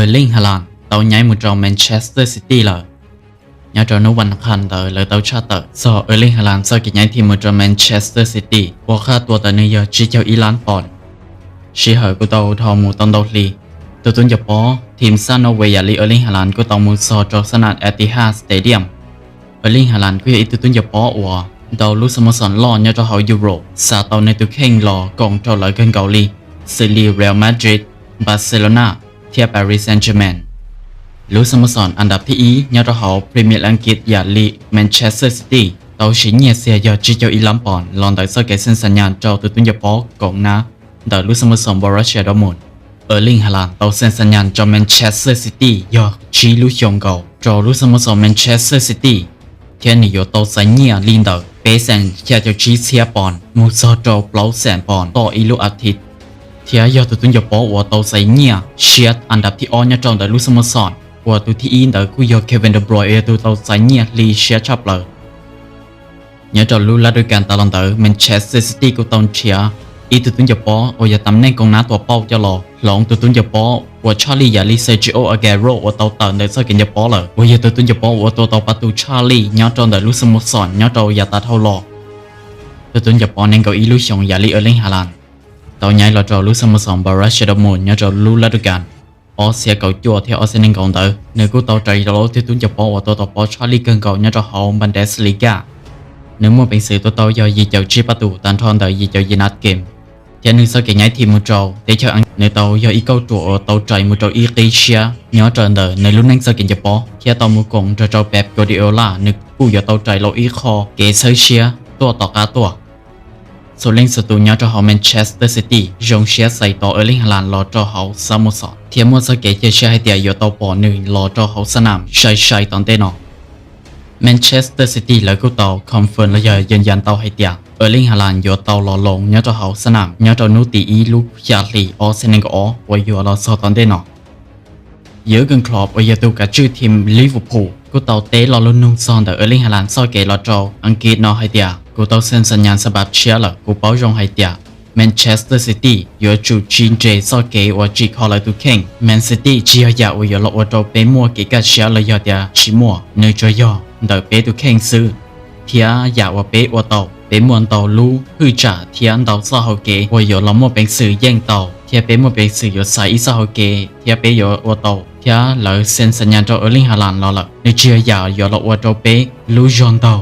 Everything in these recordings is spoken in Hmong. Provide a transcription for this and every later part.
Erling Haaland tau nyaib mus rau Manchester City lawm. Nyob rau hnub vas qhas ntawd lawv tau tshaj tawm txog Erling Haaland txoj kev nyaib thim mus rau Manchester City, ua qhaj tua ntawm nws yog tsib caug ib lab poos. Sij hawm kuj tau dhau mus tau ntau hli, tus tub ncaws pob thim xab Norway yam li Erling Haaland kuj tau mus txog rau xab nam Etihad Stadium. Erling Haaland kuj yog ib tug tub ncaws pob uas ntau lub xab mos xoom loj nyob rau hauv Europe xa tau nws tus kheej los koom rau lawv kawg nkaus li, xws li Real Madrid, Barcelona thiab Paris Saint-Germain. Lub xab mos xoom an dab thib ib nyob rau hauv Premier League Askiv yam li Manchester City tau siv nyiaj xias yog tsib caug ib lab poos los ntawm txoj kev xeeb xa nyas rau tus tub ncaws pob koom nab ntawm lub xab mos xoom Borussia Dortmund. Erling Haaland tau xeeb xa nyas rau Manchester City yog tsib lub xyoo nkaus rau lub xab mos xoom Manchester City, thiab nws yuav tau txais nyiaj li ntawm peb xeem xya caum tsib txhiab poos mus txog rau plaub xeem poos toj ib lub as thiv, thiab yog tus tub ncaws pob uas tau txais nyiaj siab an dab thib ob nyob rau ntawm lub xab mos xoom, uas tus thib ib ntawd kuj yog Kevin De Bruyne uas yog tus tau txais nyiaj hli siab tshaj plaws. Nyob rau lub lab du kas tas los ntawd Manchester City kuj tau nrhiav ib tug tub ncaws pob uas yog tam neej koom nab tua pauj coj los hloov tus tub ncaws pob uas tshaj lij yam li Sergio Aguero uas tau tawm ntawm txoj kev ncaws pob lawm, uas yog tus tub ncaws pob uas tua tau pab tus tshaj lij nyob rau ntawm lub xab mos xoom nyob rau yav tas dhau los. Tus tub ncaws pob nees nkaum ib lub xyoos yam li Erling Haaland tau nyaib los rau lub xab mos xoom Borussia Dortmund nyob rau lub lab du kas ob txhiab kaum cuaj thiab ob txhiab nees nkaum ntawd, nws kuj tau rais rau lub tug tub ncaws pob uas tua tau pob tshaj lij kawg nkaus nyob rau hauv Bundesliga. Nws muaj peev xwm tua tau yog yim caum tsib pab tus tag nrho ntawm yim caum yim nab game, thiab nws txoj kev nyaib thim mus rau teb chaws Askiv nws tau yog ib kauj ruam uas tau rais mus rau ib qib siab nyob rau ntawm nws lub neej txoj kev ncaws pob thiab tau mus koom nrog rau Pep Guardiola nws kuj yuav tau rais los ib qho kev txhawb siab tuaj tom qab tuaj. Txhua leej txhua tus nyob rau hauv Manchester City zoo siab txais tos Erling Haaland los rau hauv xab mos xoom thiab muaj txoj kev cia siab hais tias yuav tau pom nws los rau hauv xab nam sai sai tom ntej no. Manchester City lawv kuj tau confirm los yog yees yas tau hais tias Erling Haaland yuav tau los loos nyob rau hauv xab nam nyob rau hnub tim ib lub xya hli ob txhiab nees nkaum ob uas yuav los txog tom ntej no. Jurgen Klopp uas yog tus kav tswj thim Liverpool kuj tau teb lo lus nug txog ntawm Erling Haaland txoj kev los rau Askiv no hais tias, kuv tau xeeb xa nyas xab pab tshiab lawm, kuv paub zoo hais tias Manchester City yuav tsum tsis nres txoj kev uas tsim kho lawv tus kheej. Man City tsis yog yam uas yuav los ua rau peb muaj kev kaj siab los yog tias tsis muaj, nws tsuas yog ntawm peb tus kheej xwb. Thiab yam uas peb ua tau, peb muaj ntau lub hwj tsam thiab ntau txoj hau kev uas yuav los muaj peev xwm yeej tau, thiab peb muaj peev xwm yuav xaiv ib txoj hau kev thiab peb yuav ua tau. Thiab lawv xeeb xa nyas rau Erling Haaland los lawm, nws tsis yog yam yuav los ua rau peb lub zog ntaug.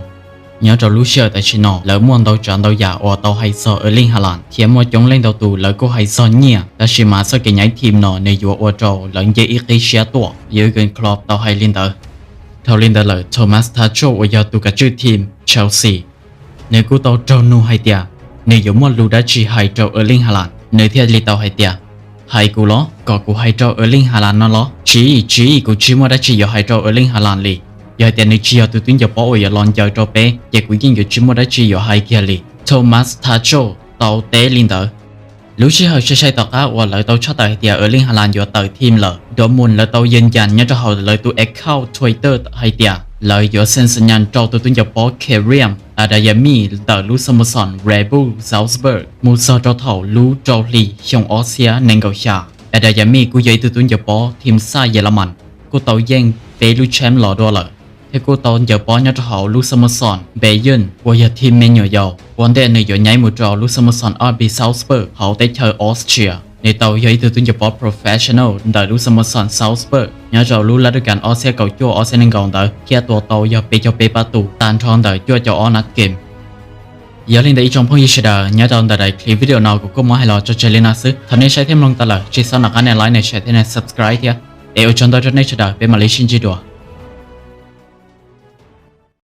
Nyob rau lub sij hawm tam sim no lawv muaj ntau tsav ntau yam uas tau hais txog Erling Haaland thiab muaj coob leej ntau tus lawv kuj hais txog nyiaj, tab sis mas txoj kev nyaib thim no nws yuav ua rau lawv nce ib qib siab tuaj, Jurgen Klopp tau hais li ntawd. Dhau li ntawd lawm Thomas Tuchel uas yog tus kav tswj thim Chelsea, nws kuj tau raug nug hais tias nws yuav muaj lus dab tsi hais rau Erling Haaland, nws thiaj li tau hais tias, hais kuv los? Kom kuv hais rau Erling Haaland no los? Tsis, tsis, kuv tsis muaj dab tsi yuav hais rau Erling Haaland li. Yog hais tias nws tsis yog tus tub ncaws pob uas yuav los ncaws rau peb, ces kuv yeej yuav tsis muaj dab tsi yuav hais kiag li, Thomas Tuchel tau teb li ntawd. Lub sij hawm sai sai tom qab uas lawv tau tshaj tawm hais tias Erling Haaland yuav tawm thim lawm, Dortmund lawv tau yees yas nyob rau hauv lawv tus account Twitter hais tias lawv yuav xeeb xa nyas rau tus tub ncaws pob Kerim Adeyemi ntawm lub xab mos xoom Red Bull Salzburg mus txog rau thaum lub rau hli xyoo ob txhiab nees nkaum xya. Adeyemi kuj yog ib tug tub ncaws pob thim xab Yelamas, kuj tau yeej peb lub champ los dua lawm, thiab kuj tau ncaws pob nyob rau hauv lub xab mos xoom Bayern uas yog thim me nyuam yaus. Ua ntej nws yuav nyaib mus rau lub xab mos xoom R B Salzburg hauv teb chaws Austria, nws tau yog ib tug tub ncaws pob professional ntawm lub xab mos xoom Salzburg nyob rau lub lab du kas ob txhiab kaum cuaj ob txhiab nees nkaum ntawd thiab tua tau yog peb caug peb pab tus tag nrho ntawm cuaj caum ob nab game. Yog li ntawd ib tsoom phooj ywg sawv daws, nyob rau ntawm daim clip video no kuv kuj muab hais los tso tseg li no xwb. Thaum nej saib thiab mloog tas lawm tsis txhob nco qab nias like, nias share thiab nias subscribe thiab. Es ua tsaug ntau rau nej sawv daws, peb mam li sib ntsib dua.